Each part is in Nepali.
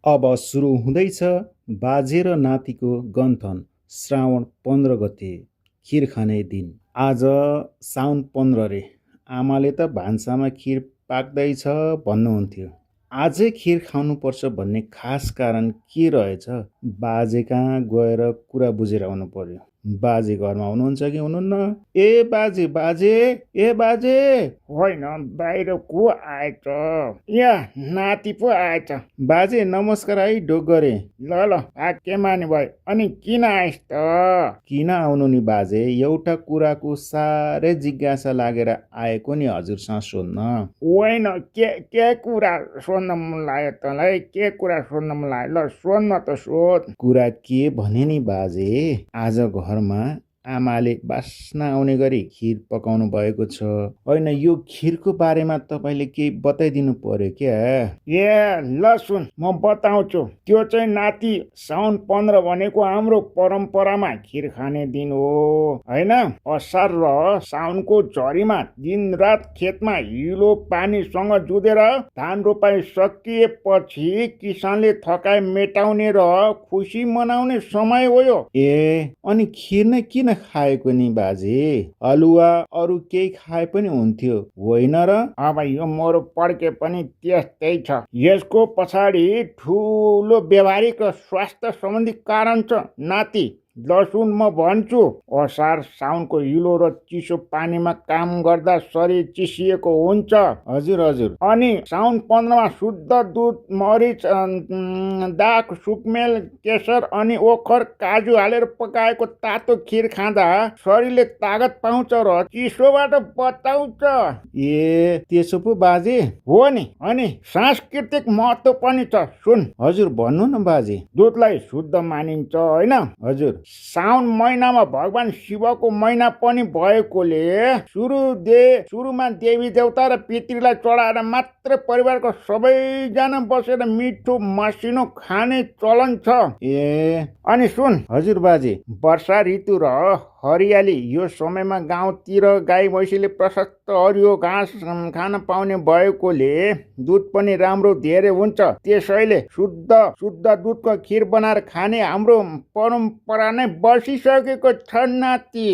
अब सुरु हुँदैछ बाजे र नातिको गन्थन। श्रावण 15 गते खिर खाने दिन। आज साउन 15 रे। आमाले त भान्सामा खिर पाक्दैछ भन्नुहुन्थ्यो। आजै खिर खानुपर्छ भन्ने खास कारण के रहेछ? बाजे कहाँ गएर कुरा बुझेर आउनु पर्यो। बाजे घरमा हुनुहुन्छ कि हुनुहुन्न? ए बाजे, बाजे, ए बाजे। होइन, बाहिर को आएछ? यहाँ नाति पो आएछ। बाजे नमस्कार है डोगरे। ल के माने भयो? अनि किन आइस त? किन आउनु नि बाजे, एउटा कुराको साह्रै जिज्ञासा लागेर आएको नि हजुरसँग सोध्न। होइन, के कुरा सोध्न मन लाग्यो तँलाई? के कुरा सोध्न मन लाग्यो? ल सोध्न त सोध। कुरा के भने नि बाजे, आज घरमा आमाले बास्ना आउने गरी खिर पकाउनु भएको छ। होइन, यो खिरको बारेमा तपाईँले केही बताइदिनु पर्यो क्या? ए ल सुन, म बताउँछु। त्यो चाहिँ नाति, साउन 15 भनेको हाम्रो परम्परामा खिर खाने दिन हो, होइन? असार र साउनको झरीमा दिनरात खेतमा हिलो पानीसँग जुधेर धान रोपाइ सकिएपछि किसानले थकाइ मेटाउने र खुसी मनाउने समय हो यो। ए अनि खिर नै किन खाएको नि बाजे? अलुवा अरू केही खाए पनि हुन्थ्यो होइन र? अब यो मोरो पड्के पनि त्यस्तै छ। यसको पछाडि ठुलो व्यावहारिक स्वास्थ्य सम्बन्धी कारण छ नाति। लसुन म भन्छु, असार साउनको हिलो र चिसो पानीमा काम गर्दा शरीर चिसिएको हुन्छ। हजुर हजुर। अनि साउन 15 मा शुद्ध दुध, मरिच, दाख, सुकमेल, केसर अनि ओखर, काजु हालेर पकाएको तातो खिर खाँदा शरीरले तागत पाउँछ र चिसोबाट बचाउँछ। ए त्यसो पो बाजे? हो नि। अनि सांस्कृतिक महत्त्व पनि छ, सुन। हजुर भन्नु न बाजे। दुधलाई शुद्ध मानिन्छ, होइन? हजुर। साउन महिनामा भगवान शिवको महिना पनि भएकोले सुरुमा देवी देवता र पितृलाई चढाएर मात्र परिवारको सबैजना बसेर मिठो मसिनो खाने चलन छ। ए अनि सुन। हजुर बाजे। वर्षा ऋतु र हरियाली, यो समयमा गाउँतिर गाई भैँसीले प्रशस्त हरियो घाँस खान पाउने भएकोले दुध पनि राम्रो धेरै हुन्छ। त्यसैले शुद्ध दुधको खिर बनाएर खाने हाम्रो परम्परा नै बसिसकेको छ नाति।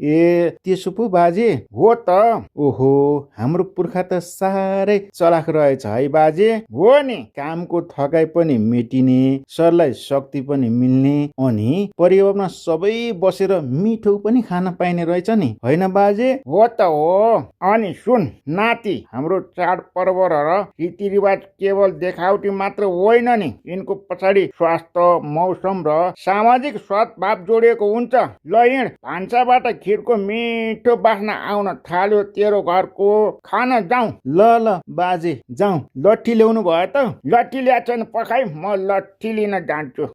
ए त्यसो पो बाजे? हो त। ओहो, हाम्रो पुर्खा त साह्रै चलाख रहेछ है बाजे। हो नि। कामको थकाइ पनि मेटिने, शरीरलाई शक्ति पनि मिल्ने, अनि परिवारमा सबै बसेर मिठो पनि खान पाइने रहेछ नि, होइन बाजे? हो त हो। अनि सुन नाति, हाम्रो चाडपर्व र रीतिरिवाज केवल देखावटी मात्र होइन नि, यिनको पछाडि स्वास्थ्य, मौसम र सामाजिक सद्भाव जोडिएको हुन्छ। ल हिँड, भान्साबाट खिरको मिठो बास्ना आउन थाल्यो तेरो घरको, खान जाउँ। ल बाजे जाउँ। लट्ठी ल्याउनु भयो त? लट्ठी ल्याएको छैन, पखाइ, म लट्ठी लिन जान्छु।